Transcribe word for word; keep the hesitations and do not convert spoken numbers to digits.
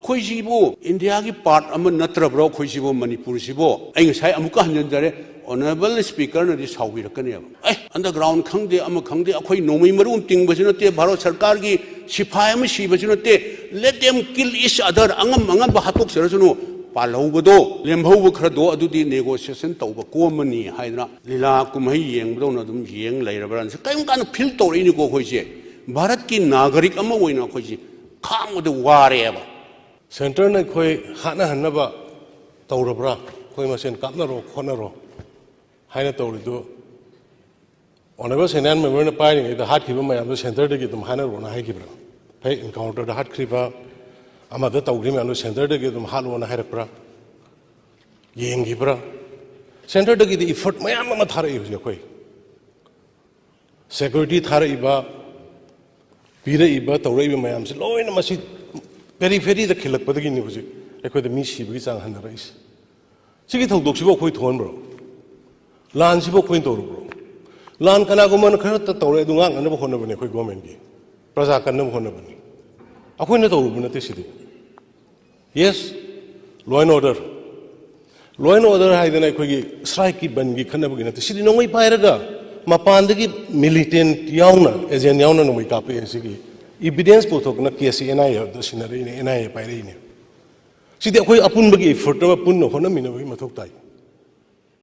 ꯑꯩꯈꯣꯏꯁꯤꯕꯨ ꯏꯟꯗꯤꯌꯥꯒꯤ ꯄꯥꯔꯠ ꯑꯃ ꯅꯠꯇ꯭ꯔꯕ꯭ꯔꯣ? ꯑꯩꯈꯣꯏꯁꯤꯕꯨ, ꯃꯅꯤꯄꯨꯔꯁꯤꯕꯨ? ꯑꯩ ꯉꯁꯥꯏ ꯑꯃꯨꯛꯀ ꯍꯟꯖꯤꯟꯖꯔꯦ, ꯑꯣꯅꯔꯦꯕꯜ ꯁ꯭ꯄꯤꯀꯔꯅꯗꯤ ꯁꯥꯎꯕꯤꯔꯛꯀꯅꯦꯕ, "ꯑꯦ, ꯑꯟꯗꯔꯒ꯭ꯔꯥꯎꯟ ꯈꯪꯗꯦ, ꯑꯃ ꯈꯪꯗꯦ, ꯑꯩꯈꯣꯏ ꯅꯣꯡꯃꯩ ꯃꯔꯨ ꯑꯃ ꯇꯤꯡꯕꯁꯨ ꯅꯠꯇꯦ, ꯚꯥꯔꯠ ꯁꯔꯀꯥꯔꯒꯤ ꯁꯤꯐꯥꯏ ꯑꯃ ꯁꯤꯕꯁꯨ ꯅꯠꯇꯦ, let them kill each other, ꯑꯉꯝ ꯑꯉꯝꯕ ꯍꯥꯠꯇꯣꯛꯆꯔꯁꯅꯨ, ꯄꯥꯜꯍꯧꯕꯗꯣ, ꯂꯦꯝꯍꯧꯕ ꯈꯔꯗꯣ ꯑꯗꯨꯗꯤ ꯅꯦꯒꯣꯁꯤꯌꯦꯁꯟ ꯇꯧꯕ ꯀꯣꯝꯃꯅꯤ" ꯍꯥꯏꯗꯅ ꯂꯤꯂꯥ ꯀꯨꯝꯍꯩ ꯌꯦꯡꯕꯗꯧꯅ ꯑꯗꯨꯝ ꯌꯦꯡ ꯂꯩꯔꯕ꯭ꯔꯥ? ꯀꯔꯤꯒꯨꯝꯕ ꯀꯥꯟꯗ ꯐꯤꯜ ꯇꯧꯔꯛꯏꯅꯤꯀꯣ ꯑꯩꯈꯣꯏꯁꯦ꯫ ꯚꯥꯔꯠꯀꯤ ꯅꯥꯒꯔꯤꯛ ꯑꯃ ꯑꯣꯏꯅ ꯑꯩꯈꯣꯏꯁꯦ ꯈꯥꯡꯕꯗ ꯋꯥꯔꯦꯕ꯫ ꯁꯦꯟꯇꯔꯅ ꯑꯩꯈꯣꯏ ꯍꯥꯠꯅꯍꯟꯅꯕ ꯇꯧꯔꯕ꯭ꯔꯥ? ꯑꯩꯈꯣꯏ ꯃꯁꯦꯟ ꯀꯥꯞꯅꯔꯣ ꯈꯣꯠꯅꯔꯣ ꯍꯥꯏꯅ ꯇꯧꯔꯤꯗꯨ, ꯑꯣꯅꯔꯦꯕꯜ ꯁꯦꯅꯥꯟ ꯃꯦꯃꯣꯔꯤꯌꯦꯜꯅ ꯄꯥꯏꯔꯤꯉꯩꯗ ꯍꯥꯠꯈꯤꯕ ꯃꯌꯥꯝꯗꯣ ꯁꯦꯟꯇꯔꯗꯒꯤ ꯑꯗꯨꯝ ꯍꯥꯠꯅꯔꯣꯅ ꯍꯥꯏꯈꯤꯕ꯭ꯔꯥ? ꯍꯦꯛ ꯏꯟꯀꯥꯎꯟꯇꯔꯗ ꯍꯥꯠꯈ꯭ꯔꯤꯕ, ꯑꯃꯗ ꯇꯧꯈ꯭ꯔꯤꯕ ꯃꯌꯥꯝꯗꯣ ꯁꯦꯟꯇꯔꯗꯒꯤ ꯑꯗꯨꯝ ꯍꯥꯠꯂꯣꯅ ꯍꯥꯏꯔꯛꯄ꯭ꯔꯥ? ꯌꯦꯡꯈꯤꯕ꯭ꯔꯥ? ꯁꯦꯟꯇꯔꯗꯒꯤꯗꯤ ꯏꯐꯔꯠ ꯃꯌꯥꯝ ꯑꯃ ꯊꯥꯔꯛꯏ ꯍꯧꯖꯤꯛ ꯑꯩꯈꯣꯏ꯫ ꯁꯦꯀ꯭ꯌꯨꯔꯤꯇꯤ ꯊꯥꯔꯛꯏꯕ, ꯄꯤꯔꯛꯏꯕ, ꯇꯧꯔꯛꯏꯕ ꯃꯌꯥꯝꯁꯦ ꯂꯣꯏꯅ ꯃꯁꯤ ꯄꯦꯔꯤꯐꯦꯔꯤꯗ ꯈꯤꯜꯂꯛꯄꯗꯒꯤꯅꯤ ꯍꯧꯖꯤꯛ ꯑꯩꯈꯣꯏꯗ ꯃꯤ ꯁꯤꯕꯒꯤ ꯆꯥꯡ ꯍꯟꯊꯔꯛꯏꯁꯦ꯫ ꯁꯤꯒꯤ ꯊꯧꯗꯣꯛꯁꯤꯕꯨ ꯑꯩꯈꯣꯏ ꯊꯣꯛꯍꯟꯕ꯭ꯔꯣ? ꯂꯥꯟꯁꯤꯕꯨ ꯑꯩꯈꯣꯏꯅ ꯇꯧꯔꯨꯕ꯭ꯔꯣ? ꯂꯥꯟ ꯀꯅꯥꯒꯨꯝꯕꯅ ꯈꯔꯇ ꯇꯧꯔꯦ, ꯑꯗꯨ ꯉꯥꯛꯅꯅꯕ ꯍꯣꯠꯅꯕꯅꯤ ꯑꯩꯈꯣꯏ ꯒꯣꯔꯃꯦꯟꯒꯤ, ꯄ꯭ꯔꯖꯥ ꯀꯟꯅꯕ ꯍꯣꯠꯅꯕꯅꯤ꯫ ꯑꯩꯈꯣꯏꯅ ꯇꯧꯔꯨꯕ ꯅꯠꯇꯦ ꯁꯤꯗꯤ꯫ Yes, law and order, law and order ꯍꯥꯏꯗꯅ ꯑꯩꯈꯣꯏꯒꯤ ꯁ꯭ꯇ꯭ꯔꯥꯏꯛꯀꯤ ꯕꯟꯒꯤ ꯈꯠꯅꯕꯒꯤ ꯅꯠꯇꯦ꯫ ꯁꯤꯗꯤ ꯅꯣꯡꯃꯩ ꯄꯥꯏꯔꯒ ꯃꯄꯥꯟꯗꯒꯤ ꯃꯤꯂꯤꯇꯦꯟ ꯌꯥꯎꯅ, ꯑꯦꯖꯦꯟ ꯌꯥꯎꯅ ꯅꯣꯡꯃꯩ ꯀꯥꯞꯄꯛꯑꯦ꯫ ꯁꯤꯒꯤ ꯏꯕꯤꯗꯦꯟꯁ ꯄꯨꯊꯣꯛꯇꯅ ꯀꯦꯁꯁꯤ ꯑꯦꯟ ꯑꯥꯏ ꯑꯦꯗ ꯁꯤꯟꯅꯔꯛꯏꯅꯦ, ꯑꯦꯟ ꯑꯥꯏ ꯑꯦ ꯄꯥꯏꯔꯛꯏꯅꯦ꯫ ꯁꯤꯗꯤ ꯑꯩꯈꯣꯏ ꯑꯄꯨꯟꯕꯒꯤ ꯏꯐꯔꯠ ꯑꯃ ꯄꯨꯟꯅ ꯍꯣꯠꯅꯃꯤꯟꯅꯕꯒꯤ ꯃꯊꯧ ꯇꯥꯏ꯫